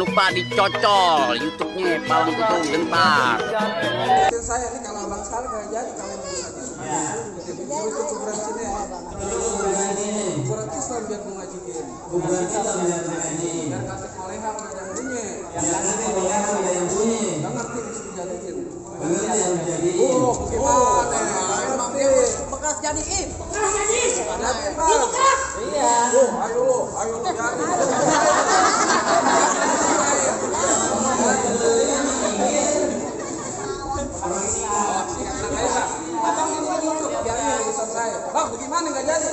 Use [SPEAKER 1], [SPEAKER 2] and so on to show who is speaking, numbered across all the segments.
[SPEAKER 1] lupa dicocol YouTube-nya Palang Tutung Gentar.
[SPEAKER 2] Saya nih kalau abang sekali nggak jadi kalau bisa itu ukuran sini ya. Ukuran Islam biar mengajikan. Ukuran Islam biar mengajikan. Biar kasih koleha ada yang bunyi. Yang kasih koleha ada yang bunyi. Nggak ngerti bisa dijadiin. Ngerti yang jadi. Gimana? Ngerti.
[SPEAKER 3] Bekas jadiin.
[SPEAKER 4] Bekas jadiin.
[SPEAKER 2] Jadi
[SPEAKER 4] Lu bekas.
[SPEAKER 2] Iya. Ayo lo jadi. Abang ini YouTube biar urusan saya. Bang, bagaimana nggak jadi?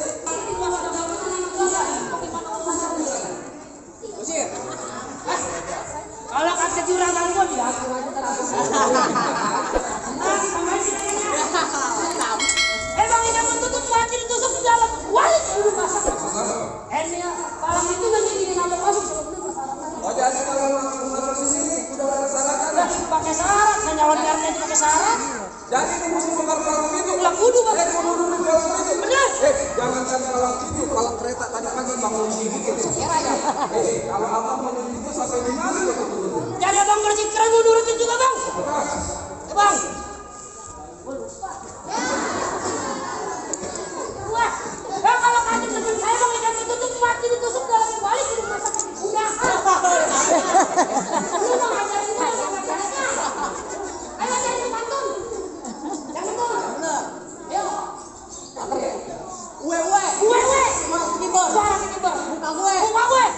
[SPEAKER 2] Usir.
[SPEAKER 4] Kalau kata juragan gua diatur aja terus. Bang ini mau tutup mati ditusuk di dalam. Wah, lu masak. Ini Palang itu lagi di ngambil masuk sebelum persyaratan.
[SPEAKER 2] Oh, jadi kalau masuk sini udah ada persyaratan.
[SPEAKER 4] Pakai syarat, nyalon RT pakai syarat.
[SPEAKER 2] Jadi ini mesti bongkar palang itu.
[SPEAKER 4] Ulang kudu, Bang.
[SPEAKER 2] Kudu dulu palang itu.
[SPEAKER 4] Benar.
[SPEAKER 2] Jangan kan palang itu, palang kereta tadi pagi bangun gitu. Kalau abang bangun itu sampai di mana?
[SPEAKER 4] Jadi abang bersih keren gua nurutin juga, Bang. Bang. Wah, kalau kaki temen saya Bang ikan ditutup mati ditusuk dalam balik di rumah sakit udah. Lu mau ngajarin saya ngajarinnya. Ayo ngajarin pantun. Jangan tuh. Bener. Ayo. Wewe. Mas kibar. Suara kibar. Muka gue.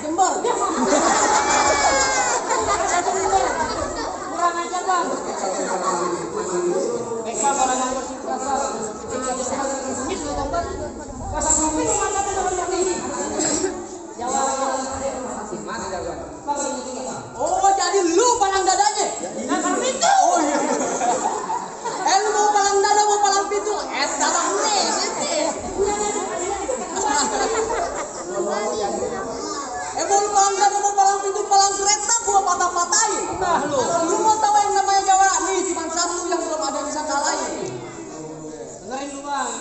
[SPEAKER 4] Jember. Kurang ajar, Bang. Eka kalau nganggur si kasar. Mis lu tobat. Kasar ngopi lu mata tuh orang ini. Jawa.
[SPEAKER 2] Mana jaga?
[SPEAKER 3] Oh, jadi lu palang dadanya?
[SPEAKER 4] Nah, kalau itu.
[SPEAKER 3] Oh iya. Lu mau palang dada mau palang pintu? Dalam nih, sini. Mau lu palang dada mau palang pintu palang kereta gua patah-patahin. Nah lu. Lu mau tahu yang namanya Jawa nih cuma satu yang belum ada bisa kalahin.
[SPEAKER 4] Dengerin lu, Bang.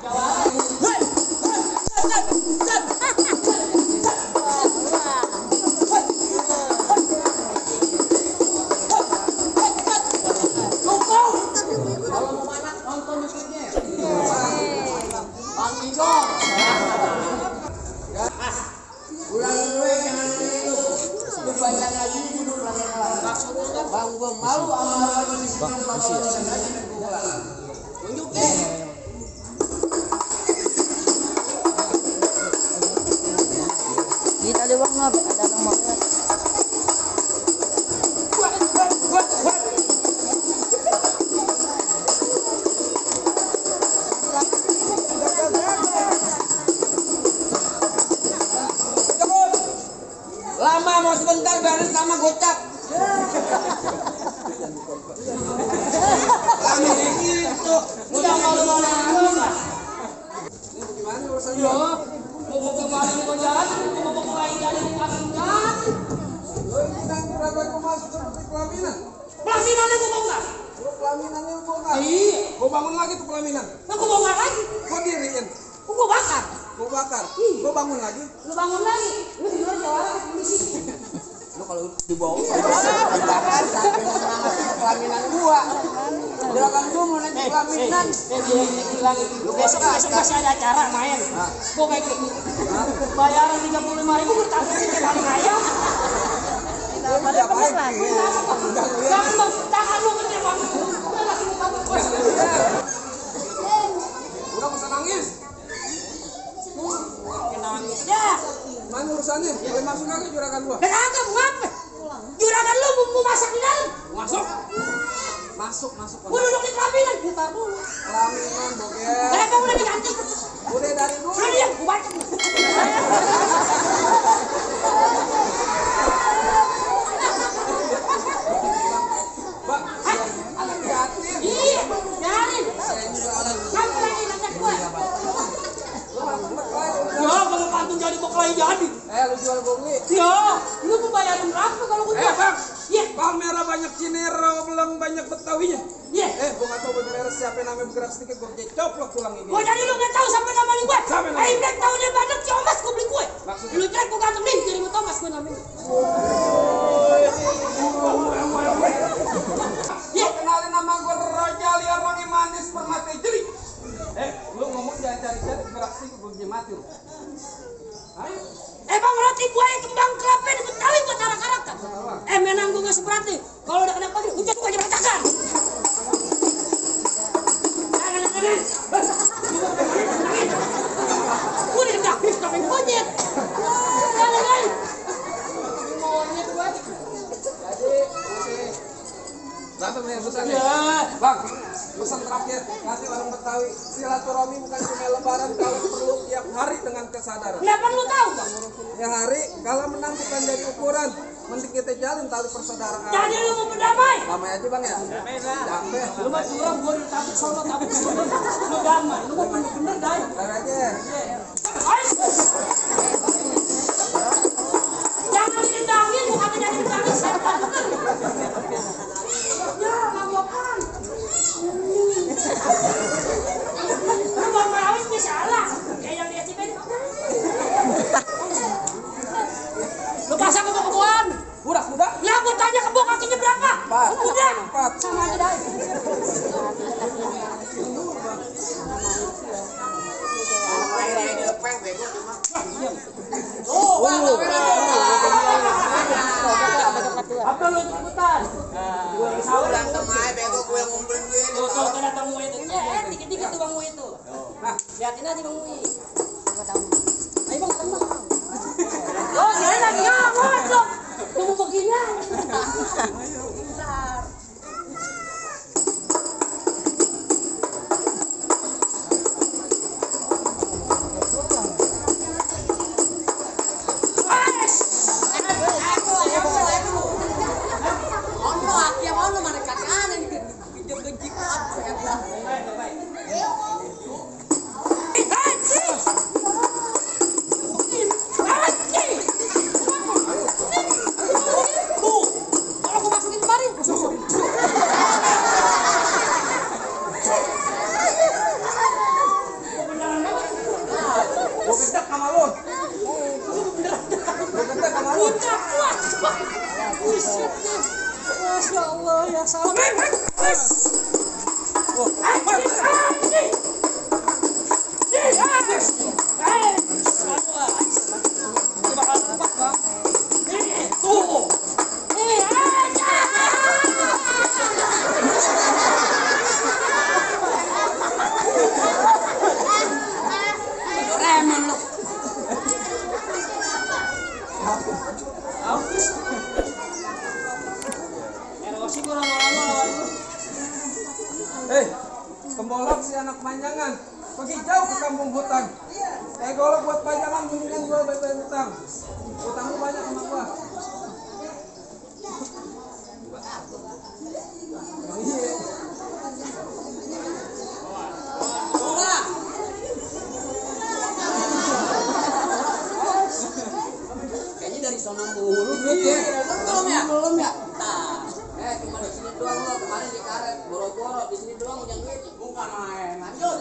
[SPEAKER 4] Jawa.
[SPEAKER 3] Bang, gua malu sama orang di sini. Tunjukin.
[SPEAKER 5] Kita di bang ada orang mau.
[SPEAKER 3] Lama mau sebentar beres sama gocap.
[SPEAKER 2] Lama gitu.
[SPEAKER 4] Udah malu-malu enggak?
[SPEAKER 2] Ini gimana urusannya?
[SPEAKER 4] Yo, mau kemarin gua jalan, mau mulai jadi akan jalan.
[SPEAKER 2] Lo ini kan berapa kau masuk seperti pelaminan?
[SPEAKER 4] Pelaminannya gua bongkar.
[SPEAKER 2] Lo pelaminannya lo bongkar?
[SPEAKER 4] Iya.
[SPEAKER 2] Kau bangun lagi tuh pelaminan?
[SPEAKER 4] Nah, gua bongkar lagi.
[SPEAKER 2] Kau diriin?
[SPEAKER 4] Gua bakar.
[SPEAKER 2] Kau bakar? Kau bangun lagi?
[SPEAKER 4] Lu bangun lagi. Lu di luar Jawa ke polisi.
[SPEAKER 3] Lu kalau dibawa bakar sampai menangis pelaminan gua. Gerakan gua mau naik pelaminan.
[SPEAKER 4] Dia bilang besok masih ada acara main. Gua kayak gitu. Bayaran 35.000 bertanggung tiap hari raya.
[SPEAKER 5] Pada pemesan.
[SPEAKER 4] Jangan Bang, tangan lu gede banget. Udah kasih muka gua.
[SPEAKER 2] Udah masa nangis?
[SPEAKER 4] Nangis dah.
[SPEAKER 2] Mana urusannya? Boleh masuk lagi juragan gua?
[SPEAKER 4] Kagak ngapa? Juragan lu mau masak di dalam.
[SPEAKER 2] Masuk. Masuk.
[SPEAKER 4] Gua duduk di pelaminan, putar dulu.
[SPEAKER 2] Pelaminan boger.
[SPEAKER 4] Mereka udah diganti.
[SPEAKER 2] Udah dari dulu.
[SPEAKER 4] Udah diam, gua baca.
[SPEAKER 2] Bang, hati-hati.
[SPEAKER 4] Iya, dari. Kamu lagi ngajak gue. Ya, kalau pantun jadi beklai jadi.
[SPEAKER 2] Lu jual beli.
[SPEAKER 4] Ya, lu mau bayarin berapa kalau gue jual?
[SPEAKER 2] Bang.
[SPEAKER 4] Iya.
[SPEAKER 2] Bawang merah banyak cinero, belum banyak betawinya.
[SPEAKER 4] Iya.
[SPEAKER 2] Gua nggak tahu bawang merah siapa yang namanya bergerak sedikit, gua coplok tulang ini.
[SPEAKER 4] Gue jadi lu nggak tahu sampai namanya gue.
[SPEAKER 2] Sampai namanya.
[SPEAKER 4] Ayo, tahu dia badak Thomas gue beli gue.
[SPEAKER 2] Maksudnya?
[SPEAKER 4] Lu trek gue ganteng nih, jadi Thomas gue namanya.
[SPEAKER 2] cari-cari beraksi ke bumi mati. Hah?
[SPEAKER 4] Bang roti buaya kembang kelapa di Betawi buat arak-arakan. Menang gue nggak seperti. Kalau udah kena pagi, hujan gue aja berantakan. Gue udah dapet tapi monyet.
[SPEAKER 2] Monyet gue. Jadi, berantem nih pesan ya. Bang, pesan terakhir nanti warung Betawi silaturahmi bukan cuma lebaran kalau perlu tiap hari dengan kesadaran.
[SPEAKER 4] Nggak perlu tahu bang.
[SPEAKER 2] Ya hari kalau menang bukan jadi ukuran, mending kita jalin tali persaudaraan.
[SPEAKER 4] Jadi lu mau berdamai?
[SPEAKER 2] Damai aja bang ya. Damai.
[SPEAKER 4] Lu mah curang, gue udah takut sono takut sini. Lu damai, lu mau bener-bener dai.
[SPEAKER 2] Damai aja.
[SPEAKER 4] Jangan ditendangin, bukan jadi ditendangin setan. Ya, ngapain? Lu bang Marawis bisa salah. Kayak yang dia cipin. Lu pasang kebo-keboan.
[SPEAKER 2] Udah.
[SPEAKER 4] Ya, gue tanya kebo kakinya berapa?
[SPEAKER 2] 4.
[SPEAKER 4] Udah.
[SPEAKER 2] 4.
[SPEAKER 4] Sama aja dai. Apa lu ikutan? Gue yang sahur.
[SPEAKER 1] Berantem aja bego gue yang ngumpulin gue.
[SPEAKER 4] Tuh, kalau kena Bang Mui itu. Dikit-dikit tuh Bang Mui itu.
[SPEAKER 2] Nah,
[SPEAKER 4] Liatin aja Bang Mui. Ayo Bang, teman. Oh, dia lagi ngamut loh. Tunggu begini. Masya Allah ya salam.
[SPEAKER 2] Kembolok si anak panjangan pergi jauh ke kampung hutan. Golok buat panjangan mendingan gua bayar utang. Utangmu banyak sama gua. Iya.
[SPEAKER 1] Kayaknya dari sono mulu gitu. Belum ya? Nah, cuma di sini doang lo, kemarin di karet, boro-boro di sini doang ujang duit. Bukan main, lanjut.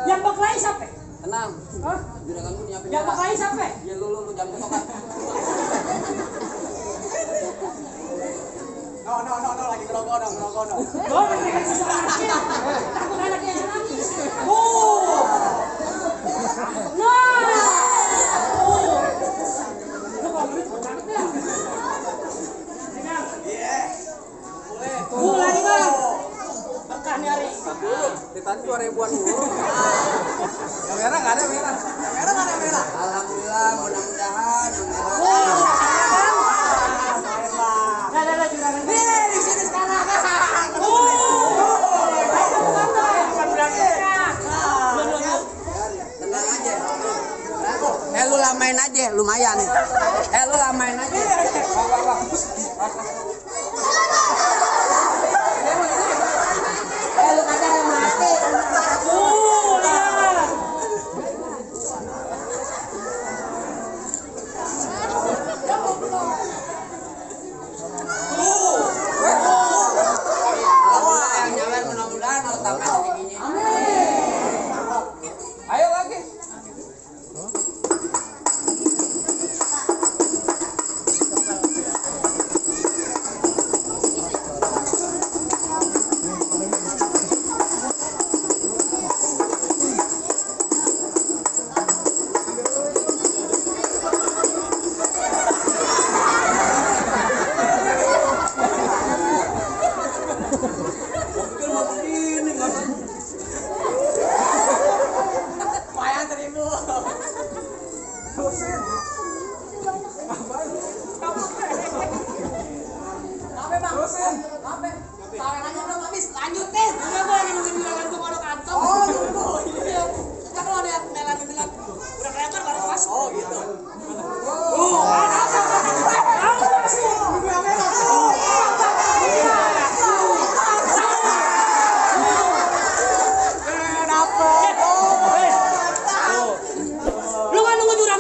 [SPEAKER 4] Yang baklai siapa?
[SPEAKER 1] Tenang.
[SPEAKER 4] Hah?
[SPEAKER 1] Juragan gue nyiapin.
[SPEAKER 4] Yang baklai siapa?
[SPEAKER 1] Ya lu jam kesokan. No lagi ngerokok no.
[SPEAKER 4] Oh, mereka sesuatu. Takut anaknya yang nangis. Lu kalau duit cakep ya? Lagi bang. Berkah nyari.
[SPEAKER 2] Di tadi 2.000-an dulu. Yang merah nggak ada merah.
[SPEAKER 1] Alhamdulillah, mudah-mudahan yang merah.
[SPEAKER 4] Ada juragan. Di sini sekarang.
[SPEAKER 1] Tenang aja. Lu lamain aja, lumayan. Lu lamain aja.
[SPEAKER 4] Lu kata ada mati.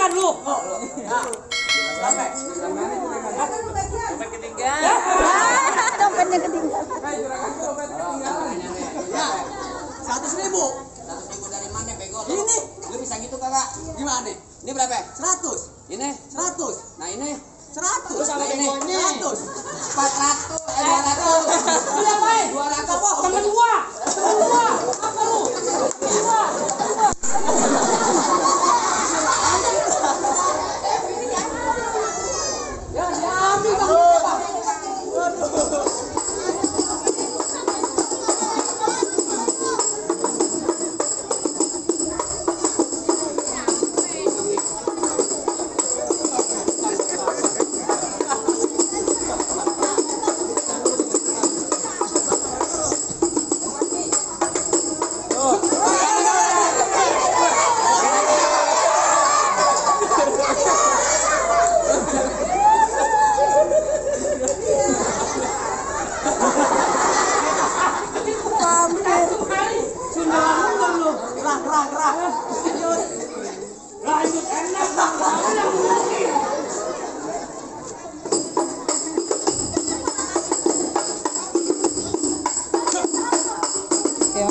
[SPEAKER 4] ketinggian lu.
[SPEAKER 1] Dompet ketinggalan.
[SPEAKER 4] Ya.
[SPEAKER 5] Dompetnya ketinggalan.
[SPEAKER 3] Ya, 100.000.
[SPEAKER 1] 100.000 dari mana bego?
[SPEAKER 3] Ini.
[SPEAKER 1] Lu bisa gitu kagak?
[SPEAKER 3] Gimana?
[SPEAKER 1] Ini berapa?
[SPEAKER 3] 100.
[SPEAKER 1] Ini
[SPEAKER 3] 100.
[SPEAKER 1] nah ini
[SPEAKER 3] 100.
[SPEAKER 4] Lu sama
[SPEAKER 1] ini.
[SPEAKER 4] begonya.
[SPEAKER 3] 100.
[SPEAKER 1] 400 200.
[SPEAKER 4] Lu ngapain?
[SPEAKER 1] 200 apa?
[SPEAKER 4] Temen gua. Apa lu? Gua.
[SPEAKER 3] Ya, diambil Bang. Bang.
[SPEAKER 4] Satu kali. Sundalan enggak lu?
[SPEAKER 3] Gerak. Lanjut.
[SPEAKER 4] Lanjut enak Bang. Kamu yang mungkin.
[SPEAKER 5] Ya.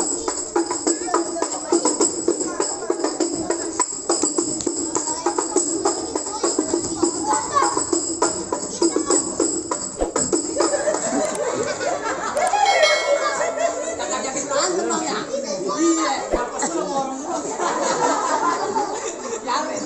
[SPEAKER 3] Kakak jadi berantem Bang ya? Iya. Apa sih lu orang mulu? Yarin.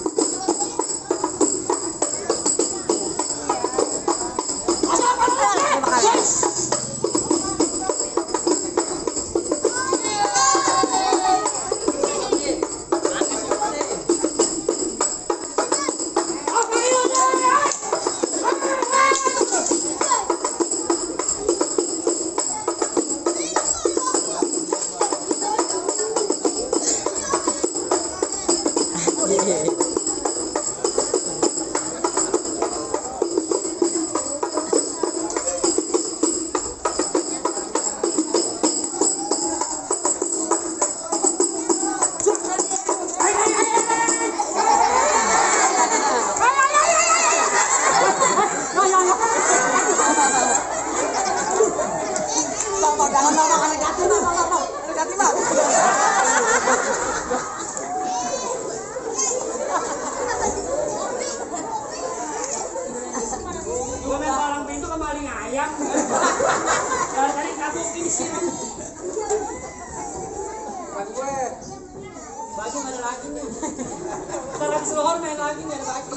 [SPEAKER 3] Bang, jangan Bang, ada jatuh Bang. Ada jatuh Bang.
[SPEAKER 4] Gua main palang pintu ke maling ayam. Dari tadi kabuk ini sih.
[SPEAKER 2] Buat gue.
[SPEAKER 4] Baju nggak ada lagi nih. Ntar habis lohor main lagi nggak ada baju.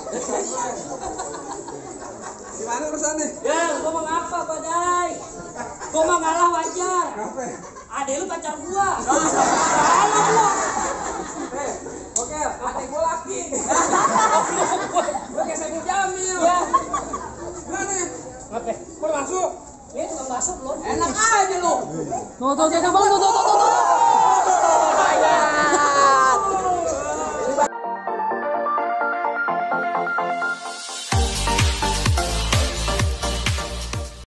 [SPEAKER 2] Gimana urusannya?
[SPEAKER 4] Ya, gua mau ngapa Badai? Gua mau ngalah wajar.
[SPEAKER 2] Ngapain?
[SPEAKER 4] Adek lu pacar gua. Kalah gua.
[SPEAKER 2] Oke, adik gue laki.
[SPEAKER 4] Gua kayak Saiful Jamil. Ya.
[SPEAKER 2] Gimana?
[SPEAKER 4] Ngapain? Gua masuk. Ini tukang masuk lu.
[SPEAKER 3] Enak aja lu.
[SPEAKER 5] Tuh, Bang, tuh.